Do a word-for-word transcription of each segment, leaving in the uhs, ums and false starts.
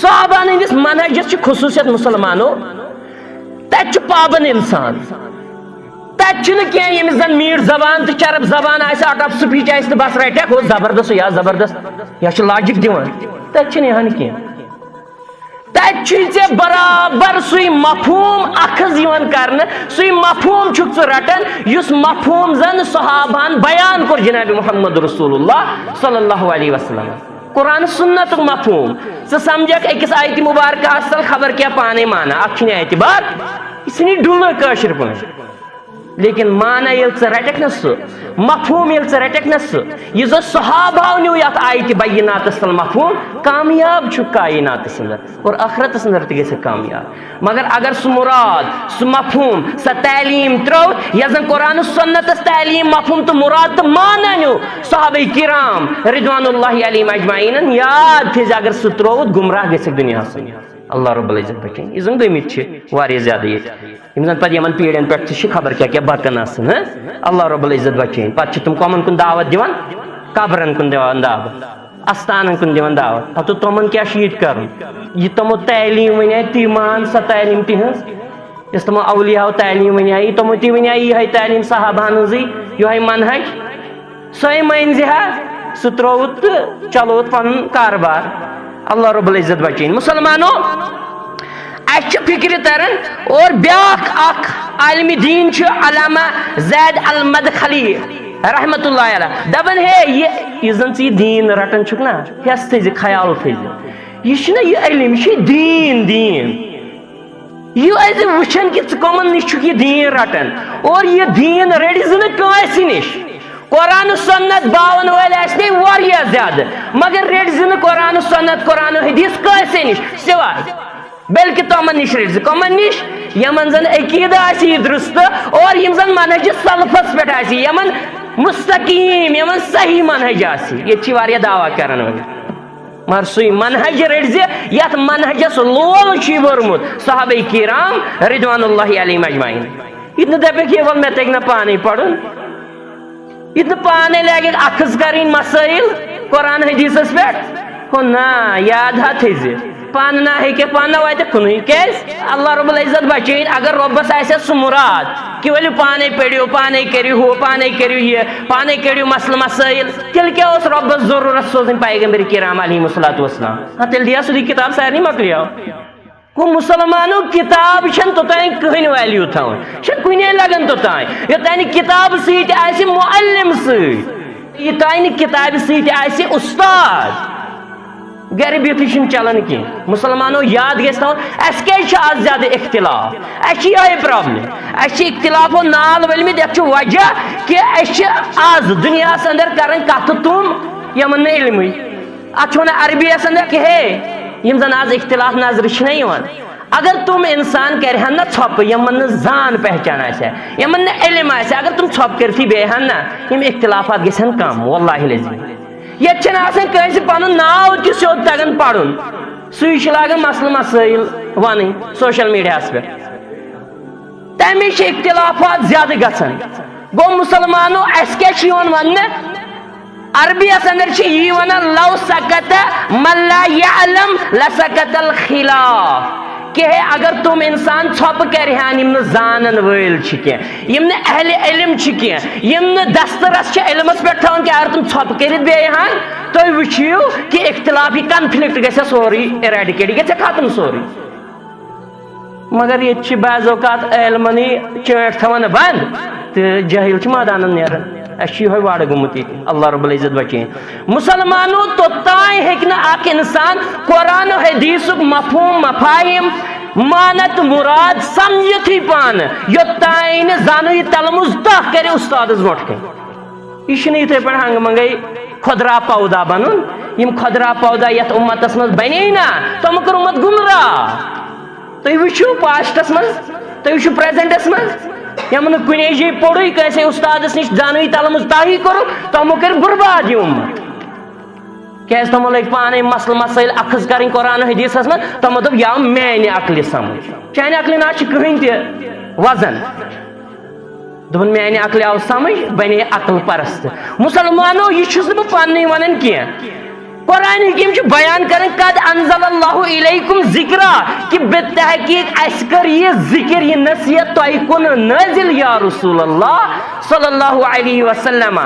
صحابہن ہٕنٛدِس منہجس چھِ خصوٗصیت مُسلمانو، تتہِ چھُ پابند انسان۔ تتہِ چھُنہٕ کینٛہہ ییٚمِس زن میٖٹھ زبان تہٕ چرب زبان آسہِ، آٹ آف سپیچ آسہِ تہٕ بس رٹکھ ہُہ زبردست یا زبردست، یا چھُ لاجک دِوان۔ تتہِ چھُنہٕ یِہان کینٛہہ۔ تتہِ چھُے ژےٚ برابر سُے مفہوم اخذ یِوان کرنہٕ، سُے مفہوم چھُکھ ژٕ رٹان یُس مفہوم زن صحابہن بیان کوٚر جناب محمد رسول اللہ صلی اللہ علیہ وسلم۔ قرآن سنتُک مفہوم۔ ژٕ سمجھکھ أکِس آیتہِ مبارکہس تل خبر کیٛاہ پانے معنی، اتھ چھُنہٕ اعتبار، یہِ ژھٕنی ڈُلہٕ کٲشِر پٲٹھۍ۔ لیکن معنی ییٚلہِ ژٕ رٹکھ نہ سُہ، مفہوم ییٚلہِ ژٕ رٹکھ نہ سُہ، یہِ زن صحابہو نیوٗ یتھ آیتہِ بیناتس تل مفہوم، کامیاب چھُ کایناتس اندر اور ٲخرتس اندر تہِ گژھِ کامیاب۔ مگر اگر سُہ مراد، سُہ مفہوم، سۄ تعلیٖم ترٛٲو، یۄس زن قرآن و سنتس تعلیٖم، مفہوم تہٕ مراد تہٕ معنی نیوٗ صحابہ کرام رضوان اللہ علیہم اجمعینن یاد تھٲیزِ، اگر سُہ ترٛووُتھ، گمراہ گژھکھ دُنیاہس منٛز۔ اللہ رب العزت بچٲیِن۔ یہِ زن گٔمٕتۍ چھِ واریاہ زیادٕ ییٚتہِ، یِم زن پتہٕ یِمن پیٖڑٮ۪ن پٮ۪ٹھ تہِ چھِ خبر کیٛاہ کیٛاہ بکان آسان، ہہ؟ اللہ رب العزت بچٲیِن۔ پتہٕ چھِ تِم کۄمن کُن دعوت دِوان، قبرن کُن دِوان دعوت، استانن کُن دِوان دعوت۔ ہتہٕ تِمن کیٛاہ چھُ ییٚتہِ کرُن؟ یہِ تِمو تعلیٖم ؤنۍ آے، تی مان سۄ تعلیٖم تِہنٛز۔ یۄس تِمو اولیاہو تعلیٖم ؤنۍ آیہِ، تِمو تہِ ؤنۍ آیہِ یِہے تعلیٖم صحابہن ہٕنٛزٕے، یِہے منہج۔ سۄے مٲنۍ زِ ہا، سُہ ترٛووُتھ تہٕ چلووُتھ پنُن کاربار۔ اللہ رب العزت بچٲیِن۔ مسلمانو، اسہِ چھِ فکرِ تران، اور بیٛاکھ اکھ عالمِ دیٖن چھُ علامہ زید المدخلی رحمت اللہ علیہ، دپان، ہے، یہِ، یُس زن ژٕ یہِ دیٖن رٹان چھُکھ نا، ہٮ۪س تھٲیزِ، خیال تھٲیزِ، یہِ چھُنہ یہِ علم، یہِ چھُ دیٖن، دیٖن۔ یہِ ٲسۍ زِ وٕچھان کہِ ژٕ کٕمن نِش چھُکھ یہِ دیٖن رٹان، اور یہِ دیٖن رٔٹۍ زِ نہٕ کٲنٛسہِ نِش۔ قرآن و سنت باون وٲلۍ آسہِ نے واریاہ زیادٕ، مگر رٔٹۍ زِ نہٕ قرآن و سنت، قرآن و حدیث کٲنٛسہِ نِش سوائے، بلکہِ تِمن نِش رٔٹۍ زِ۔ کٕمن نِش؟ یِمن زن عقیدٕ آسہِ یہِ درست اور یِم زن منہج سلفس پٮ۪ٹھ آسہِ، یِمن مستقیم، یِمن صحیح منہج آسہِ۔ ییٚتہِ چھِ واریاہ دعویٰ کران وۄنۍ۔ مگر سُے منہج رٔٹۍ زِ، یتھ منہجس لول چھُے بوٚرمُت صحابہ کرام رضوان اللہ علیہم اجمعین۔ یہِ تہِ نہٕ دپکھ، ہے، وَل، مےٚ تگہِ نہٕ پانے پرُن، یہِ تہِ نہٕ پانے لگہِ اخذ کرٕنۍ مسائل قرآن حدیثس پٮ۪ٹھ۔ ہو نا، یاد ہا تھٲیزِ، پانہٕ نہ ہیٚکہِ، پانہٕ نہ واتہِ کُنُے۔ کیازِ؟ اللہ رب العزت بچٲیِن۔ اگر رۄبس آسہِ سُہ مراد کہِ ؤلِو پانے پٔرِو، پانے کٔرِو ہُہ، پانے کٔرِو یہِ، پانے کٔرِو مسلہٕ مسٲیِل، تیٚلہِ کیٛاہ اوس رۄبس ضروٗرت سوزٕنۍ پیغمبر کرام علیہم الصلوۃ والسلام؟ ہا، تیٚلہِ دِیا سُہ یہِ کِتاب سارنٕے مۄکلیو۔ گوٚو، مسلمانو، کِتاب چھَنہٕ توٚتام کٕہٕنۍ ویلیو تھاوان، چھَنہٕ کُنے لگان توٚتام، یوٚتام نہٕ کِتابہٕ سۭتۍ آسہِ معلم سۭتۍ، یوٚتام نہٕ کِتابہِ سۭتۍ آسہِ اُستاد۔ گرِ بِہتھٕے چھُنہٕ چلان کینٛہہ۔ مسلمانو، یاد گژھِ تھاوُن، اَسہِ کیٛازِ چھُ آز زیادٕ اختلاف؟ اَسہِ چھِ یِہوٚے problem۔ اَسہِ چھِ اختلافو نال ؤلمٕتۍ، یَتھ چھُ وجہ کہِ أسۍ چھِ آز دُنیاہَس اندر کران کَتھٕ تِم، یِمَن نہٕ علمٕے۔ اَتھ چھِ وَنان عربی یَس اندر کہِ ہے، یِم زَن آز اختلاف نظرِ چھِنہ یِوان، اگر تِم اِنسان کَرِہَن نہ ژھۄپہٕ، یِمَن نہٕ زان پہچان آسہِ ہا، یِمَن نہٕ علم آسہِ ہا، اگر تِم ژھۄپہٕ کٔرتھٕے بیٚہہِ ہَن نہ، یِم اختلافات گژھِ ہَن کم، واللہ العظیم۔ ییٚتہِ چھِنہٕ آسان کٲنٛسہِ پنُن ناو تہِ سیوٚد تگان پرُن، سُے چھُ لاگان مسلہٕ مسٲیِل ونٕنۍ social media ہس پٮ۪ٹھ۔ تمے چھِ اختلافات زیادٕ گژھان۔ گوٚو مسلمانو، اسہِ کیٛاہ چھُ یِوان وننہٕ؟ عربی یس اندر چھِ یی ونان، "لو سکت من لا یعلم لسکت الخلاف"، کہ ہے، اگر تِم انسان ژھۄپہٕ کرِہن، یِم نہٕ زانن وٲلۍ چھِ کینٛہہ، یِم نہٕ اہل علم چھِ کینٛہہ، یِم نہٕ دسترس چھِ علمس پٮ۪ٹھ تھاوان کینٛہہ، اگر تِم ژھۄپہٕ کٔرِتھ بیٚہہِ ہن، تُہۍ وٕچھِو کہِ اختلاف، یہِ conflict گژھِ ہا سورُے eradicate، یہِ گژھِ ہا ختم سورُے۔ مگر ییٚتہِ چھِ بعض اوقات عالمنٕے چٲنٛٹھ تھاوان بنٛد تہٕ جٲہِل چھِ مٲدانن نیران۔ اَسہِ چھُ یِہوٚے وَڑٕ گوٚمُت ییٚتہِ، اللہ رب العزت بچٲیِن۔ مسلمانو، توٚتام ہیٚکہِ نہٕ اکھ انسان قرآن و حدیثُک مفہوم، مفاہیم، معنی تہٕ مراد سمجھتھٕے پانہٕ، یوٚتام نہٕ زانُے تلمُز تاہ کرِ استادس برونٛٹھ کنہِ۔ یہِ چھُنہٕ یِتھَے پٲٹھۍ ہنٛگہٕ منٛگَے خۄدرا پودا بنُن۔ یِم خۄدرا پودا یَتھ اُمتَس منٛز بنے نا، تِمو کٔر اُمت گمراہ۔ تُہۍ وٕچھِو past-س منٛز، تُہۍ وٕچھِو present-س منٛز، یِمن نہٕ کُنے جایہِ پوٚرُے، کٲنٛسے اُستادَس نِش زانٕے تلمُز تاہی کوٚرُکھ، تِمو کٔرۍ برباد یہِ اُمت۔ کیٛازِ؟ تِمو لٔگۍ پانَے مسلہٕ مسٲیِل اخذ کرٕنۍ قرآن حدیثس منٛز۔ تِمو دوٚپ، "یہِ آو میانہِ عقلہِ سمجھ، چانہِ عقلہِ نہ چھُ کٕہٕنۍ تہِ وزن۔" دوٚپُن، "میانہِ عقلہِ آو سمجھ، بنے عقل پرست۔" مسلمانو، یہِ چھُس نہٕ بہٕ پننُے ونان کینٛہہ۔ قرآن حکیم چھُ بیان کران، "قد انزل اللہ الیکم ذکرا"، کہ بالتحقیق اسہِ کٔر یہِ ذکر، یہِ نصیحت تۄہہِ کُن نٲزِل یا رسول اللہ صلی اللہ علیہ وسلم۔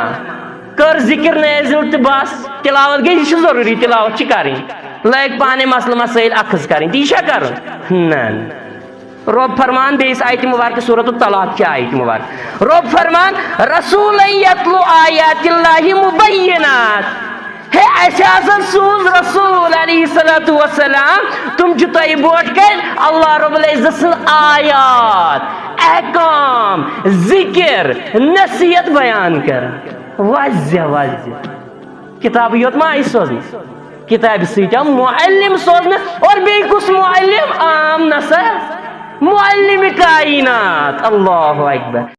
کٔر ذکر نٲزِل تہٕ بس، تلاوت گٔے، یہِ چھُ ضروٗری، تلاوت چھِ کرٕنۍ۔ لٲگۍ پانے مسلہٕ مسٲیِل اخذ کرٕنۍ، تہٕ یہِ چھا کرُن؟ نہ، نہ۔ رۄب فرمان بیٚیِس آیتہِ مُبارکہِ، سورۃ الطلاق چہِ آیتہِ مُبارکہِ۔ رۄب فرمان، "رسولا یتلو آیات اللہ مبینات"۔ ہے، اسہِ ہسا سوٗز رسول علیہ الصلوۃ والسلام، تِم چھِ تۄہہِ برونٛٹھ کنہِ اللہ رب العزت سٕنٛز آیات، احکام، ذکر، نصیحت بیان کران۔ واضح، واضح۔ کتابہٕ یوت ما آیہِ سوزنہٕ، کتابہِ سۭتۍ آو معلم سوزنہٕ، اور بیٚیہِ کُس معلم؟ عام نسا، معلم کائنات۔ اللہ اکبر۔